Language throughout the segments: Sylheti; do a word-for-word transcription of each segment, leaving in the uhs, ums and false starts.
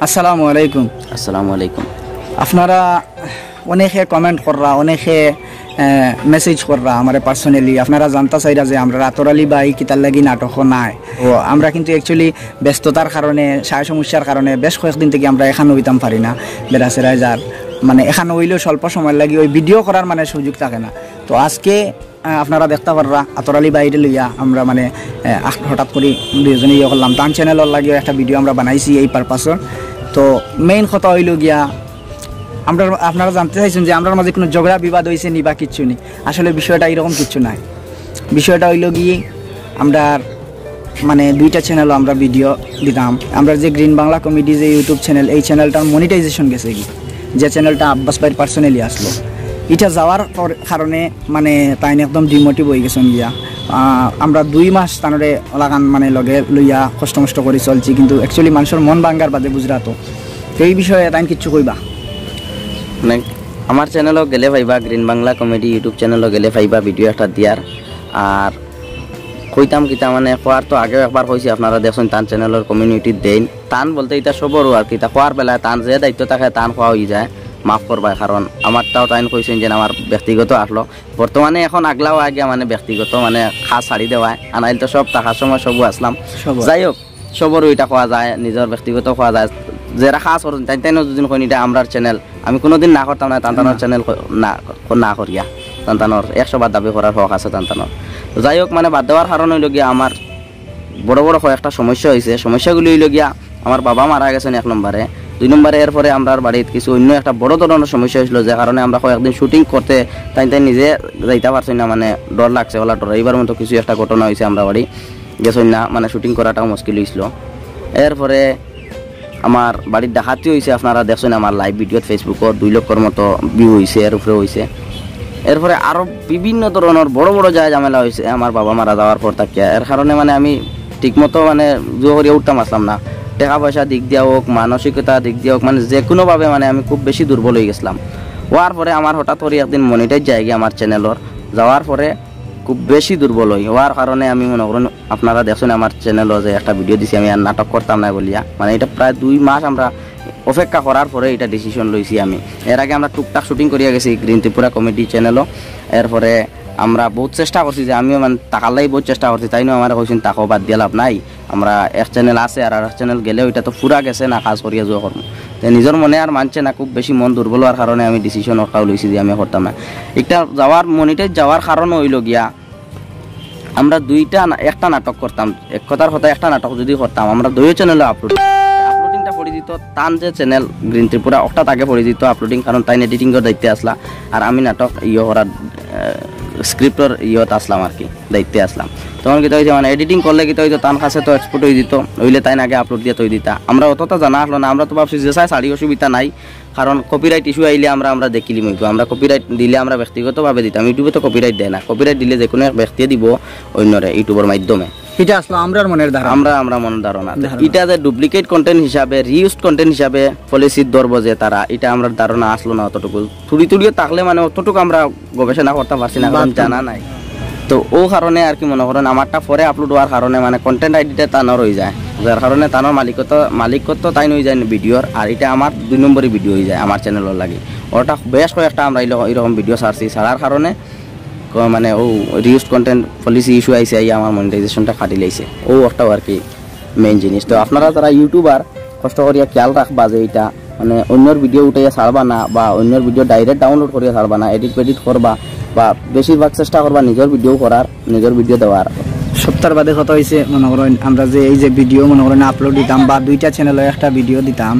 আসসালামু আলাইকুম। আসসালামু আলাইকুম। আপনারা অনেকে কমেন্ট কররা, অনেকে মেসেজ কররা আমারে পার্সোনালি। আপনারা জানতা চাইরা যে আমরার আতর আলী ভাই কিতার লাগি নাটকো নাই। তো আমরা কিন্তু অ্যাকচুয়ালি ব্যস্ততার কারণে, সায় সমস্যার কারণে বেশ কয়েকদিন থাকি আমরা এখানো অইতাম পারি না। বেড়াছেড়ায় যার মানে এখানো অইলেও স্বল্প সময় লাগি ওই ভিডিও করার মানে সুযোগ থাকে না। তো আজকে আহ, আপনারা দেখতা পাররা আতর আলী ভাইরে লইয়া আমরা মানে আহ, আহ, হঠাৎ করি দুইজনে ইয়ে করলাম। তান চ্যানেলর লাগিও একটা ভিডিও আমরা বানাইছি এই পারপাসর। তো মেইন কথা অইলো গিয়া, আমরা আপনারা জানতে চাইছেন যে আমরার মাঝে কোনো ঝগড়া বিবাদ অইছে নি বা কিচ্ছু নি। আসলে বিষয়টা এরকম কিচ্ছু নাই। বিষয়টা অইলো গিয়া আমরার মানে দুইটা চ্যানেলও আমরা ভিডিও দিতাম। আমরার যে গ্রিন বাংলা কমেডি যে ইউটিউব চ্যানেল, এই চ্যানেলটার মনিটাইজেশন গেছেগি, যে চ্যানেলটা আব্বাস ভাইর পার্সোনালি আসলো, ইটা যাওয়ার পর- কারণে মানে তাইন একদম ডিমোটিভ অইগেছইন গিয়া। আহ, আমরা দুই মাস তানরে অলাখান মানে লগে লইয়া কষ্ট মষ্ট করি চলছি, কিন্তু অ্যাকচুয়ালি মানষর মন ভাঙ্গার বাদে বুঝরা তো। তো এই বিষয়ে তাইন কিচ্ছু কইবা? মানে আমার চ্যানেলও গেলে পাইবা, গ্রিন বাংলা কমেডি ইউটিউব চ্যানেলও গেলে পাইবা ভিডিও একটা দিয়ার। আর কইতাম কিতা মানে কওয়ার তো আগেও একবার কইছি, আপনারা দেখছইন তান চ্যানেলর কমিউনিটি দেইন। তান বলতে ইটা সবরও আর কি, ইটা কওয়ার বেলায় তান যে দায়িত্ব থাকে তান কওয়া অইযায়, মাফ করবায়, কারণ আমারটাও তাইন কইছইন যে আমার ব্যক্তিগত আসলো। বর্তমানে এখন আগলাও আগে মানে ব্যক্তিগত মানে কাজ ছাড়ি দেওয়ায়, আনাইল তো সব থাকার সময় সবু আসলাম। সবু। যাই হোক, সবরও ইটা কওয়া যায়, নিজর ব্যক্তিগত কওয়া যায়। যেরা কাজ করছইন তাইন তাইনও যদি কইন ইটা আমরার চ্যানেল, আমি কোনোদিন না করতাম না, তান তানর চ্যানেল না, না করিয়া। তান তানর একশো বার দাবি করার হক আছে তান তানর। তো যাই হোক, মানে বাদ দেওয়ার কারণ অইলো গিয়া আমার বড় বড় কয়েকটা সমস্যা অইছে। সমস্যাগুলি অইলো গিয়া আমার বাবা মারা গেছইন এক নম্বরে, দুই নম্বরে এরপরে আমরার বাড়িত কিছু অইন্য একটা বড় ধরনর সমস্যা অইছিল, যে কারণে আমরা কয়েকদিন শুটিং করতে তাইন তাইন নিজে যাইতা পারছইন না, মানে ডর লাগছে, অলা ডরাইবার মতো কিছু একটা ঘটনা অইছে আমরার বাড়ি, গেছইন না, মানে শুটিং করাটাও মুশকিল অইছিল। এরপরে আমার বাড়িত ডাকাতি অইছে, আপনারা দেখছইন আমার লাইভ ভিডিওত, ফেসবুকো দুই লক্ষর মতো ভিউ অইছে, এর উপরে অইছে। এরপরে আরো বিভিন্ন ধরনর বড় বড় যায় ঝামেলা অইছে আমার বাবা মারা যাওয়ার পর থাকিয়া। এর কারণে মানে আমি ঠিকমতো মানে জোর করিয়া উঠতাম পারছিলাম না, টেকা পয়সা দিক দিয়া হোক, মানসিকতা দিক দিয়া হোক, মানে যে কোনোভাবে মানে আমি খুব বেশি দুর্বল অইগেছিলাম। অওয়ার পরে আমার হঠাৎ করি একদিন মনিটাইজ যায়গি আমার চ্যানেলর, যাওয়ার পরে খুব বেশি দুর্বল অই, অওয়ার কারণে আমি মনে করইন আপনারা দেখছইন আমার চ্যানেলও যে একটা ভিডিও দিছি আমি আর নাটক করতাম না বলিয়া, মানে ইটা প্রায় দুই মাস আমরা অপেক্ষা করার পরে ইটা ডিসিশন লইছি আমি। এর আগে আমরা টুকটাক শুটিং করিয়া গেছি গ্রিন ত্রিপুরা কমেডি চ্যানেলও। এরপরে আমরা বহুত চেষ্টা করছি যে আমিও মানে থাকার লাগি বহুত চেষ্টা করছি, তাইনও আমারে কইছইন থাকো, বাদ দিয়া লাভ নাই, আমরা এক চ্যানেল আছে আর আরেক চ্যানেল গেলেও ইটা তো পুরা গেছে না, কাজ করিয়া যাওয়া করমু। তো নিজর মনে আর মানছে না, খুব বেশি মন দুর্বল অওয়ার কারণে আমি ডিসিশন অটাও লইছি যে আমি করতাম না। ইটা যাওয়ার, মনিটাইজ যাওয়ার কারণ অইলো গিয়া আমরা দুইটা না, একটা নাটক করতাম, এক কথার কথা একটা নাটক যদি করতাম, আমরা দুইও চ্যানেলে আপলোড, আপলোডিংটা পড়ি দিত, তান যে চ্যানেল গ্রিন ত্রিপুরা ওটাত আগে পড়ি দিত আপলোডিং, কারণ তাইন এডিটিংর দায়িত্বে আসলা, আর আমি নাটক ইয়ে করার স্ক্রিপ্টর ইয়েত আসলাম আর কি, দায়িত্বে আসলাম। তখন কিতা অইছে মানে এডিটিং করলে কিতা অইতো, তান কাছে তো এক্সপোর্ট অই দিত, অইলে তাইন আগে আপলোড দিয়া থই দিতা। আমরা অতটা জানা আসলো না, আমরা তো ভাবছি যে চাই ছাড়ি অসুবিধা নাই, কারণ কপিরাইট ইস্যু আইলে আমরা, আমরা দেখিলিমু অইবো। আমরা কপিরাইট দিলে আমরা ব্যক্তিগতভাবে দিতাম, ইউটিউবে তো কপিরাইট দেয় না। কপিরাইট দিলে যে কোনো এক ব্যক্তিয়ে দিব অইন্যরে ইউটিউবর মাধ্যমে। ইটা আসলো আমরার মনের ধারণা। আমরা, আমরা মনর ধারণা। ধারণা। ইটা যে ডুপ্লিকেট কন্টেন্ট হিসাবে, রিইউজড কন্টেন্ট হিসাবে পলিসিত ধরবো যে তারা, ইটা আমরার ধারণা আসলো না অতটুকু। থুড়ি থুড়িও থাকলে মানে অতটুকু আমরা গবেষণা করতাম পারছি না, কারণ বাদ জানা নাই। তো অউ কারণে আর কি মনে করইন আমারটা পরে আপলোড অওয়ার কারণে মানে কন্টেন্ট আইডিটা তানর অইযায়, যার কারণে তানর মালিকত্ব, মালিকত্ব তাইন অইযায় ভিডিওর, আর ইটা আমার দুই নম্বরই ভিডিও অইযায় আমার চ্যানেলর লাগি। ওটা বেশ কয়েকটা আমরা ইলো-, এরকম ভিডিও ছাড়ছি, ছাড়ার কারণে ক-, মানে অউ রিইউজড কন্টেন্ট পলিসি ইস্যু আইছে, আইয়া আমার মনিটাইজেশনটা কাটি লাইছে। অউ একটাও আর কি মেইন জিনিস। তো আপনারা যারা ইউটিউবার কষ্ট করিয়া খেয়াল রাখবা যে ইটা মানে অইন্যর ভিডিও উঠাইয়া ছাড়বা না বা অইন্যর ভিডিও ডাইরেক্ট ডাউনলোড করিয়া ছাড়বা না, এডিট পেডিট করবা বা বেশিরভাগ চেষ্টা করবা নিজর ভিডিও করার, নিজর ভিডিও দেওয়ার। সপ্তাহর বাদে কথা অইছে, মনে করইন আমরা যে এই যে ভিডিও মনে করইন আপলোড দিতাম বা দুইটা চ্যানেলে একটা ভিডিও দিতাম,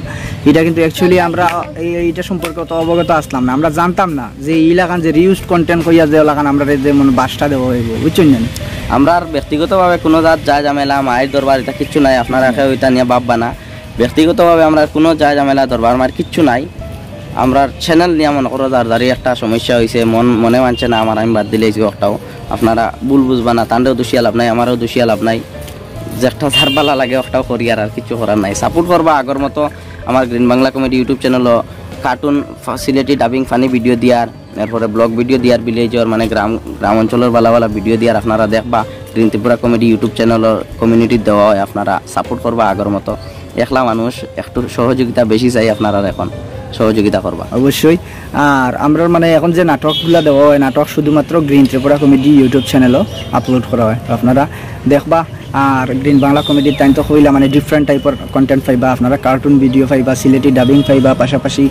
ইটা কিন্তু অ্যাকচুয়ালি আমরা এই, এইটা সম্পর্কে অত অবগত আসলাম না, আমরা জানতাম না যে ইলাখান যে রিইউজড কন্টেন্ট কইয়া যে ওলাখান আমরা যে মনে বাসটা দেওয়া অইবো, বুঝছইন না? আমরার ব্যক্তিগতভাবে কোনো জাত যায় ঝামেলা, মাইর দরবার ইতা কিচ্ছু নাই, আপনারা কেউ ইতা নিয়া ভাববা না। ব্যক্তিগতভাবে আমরার কোনো যায় ঝামেলা, দরবার মাইর কিচ্ছু নাই। আমরার চ্যানেল নিয়া মনে করো যার যারই একটা সমস্যা অইছে, মন, মনে মানছে না আমার, আমি বাদ দিলাইছি ওটাও। আপনারা ভুল বুঝবা না, তানরেও দুষিয়া লাভ নাই, আমারও দুষিয়া লাভ নাই। যেটা যার ভালা লাগে ওটাও করিয়ার, আর কিচ্ছু করার নাই। সাপোর্ট করবা আগর মতো আমার গ্রিন বাংলা কমেডি ইউটিউব চ্যানেলও, কার্টুন, সিলেটি ডাবিং, ফানি ভিডিও দিয়ার, এরপরে ব্লগ ভিডিও দিয়ার, ভিলেজর মানে গ্রাম, গ্রাম অঞ্চলর ভালা ভালা ভিডিও দিয়ার আপনারা দেখবা। গ্রিন ত্রিপুরা কমেডি ইউটিউব চ্যানেলর কমিউনিটিত দেওয়া অয়, আপনারা সাপোর্ট করবা আগর মতো। একলা মানুষ, একটু সহযোগিতা বেশি চাই আপনারার, এখন সহযোগিতা করবা। অবশ্যই। আর আমরার মানে এখন যে নাটকগুলা দেওয়া হয়, নাটক শুধুমাত্র গ্রিন ত্রিপুরা কমেডি ইউটিউব চ্যানেলও আপলোড করা হয়, তো আপনারা দেখবা। আর গ্রিন বাংলা কমেডির তাইন তো কইলা মানে ডিফারেন্ট টাইপর কন্টেন্ট পাইবা আপনারা, কার্টুন ভিডিও পাইবা, সিলেটি ডাবিং পাইবা, পাশাপাশি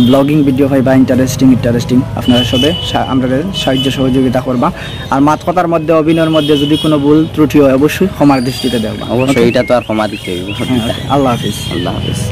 ব্লগিং ভিডিও পাইবা, ইন্টারেস্টিং ইন্টারেস্টিং। আপনারা সবে সা- আমরারে সাহায্য সহযোগিতা করবা। আর মাত কথার মধ্যে, অভিনয়র মধ্যে যদি কোনো ভুল ত্রুটি হয়, অবশ্যই ক্ষমার দৃষ্টিতে দেখবা। অবশ্যই, এটা তো আর ক্ষমা দিতে হইব। হ্যাঁ, OK, আল্লাহ হাফিজ। আল্লাহ হাফিজ।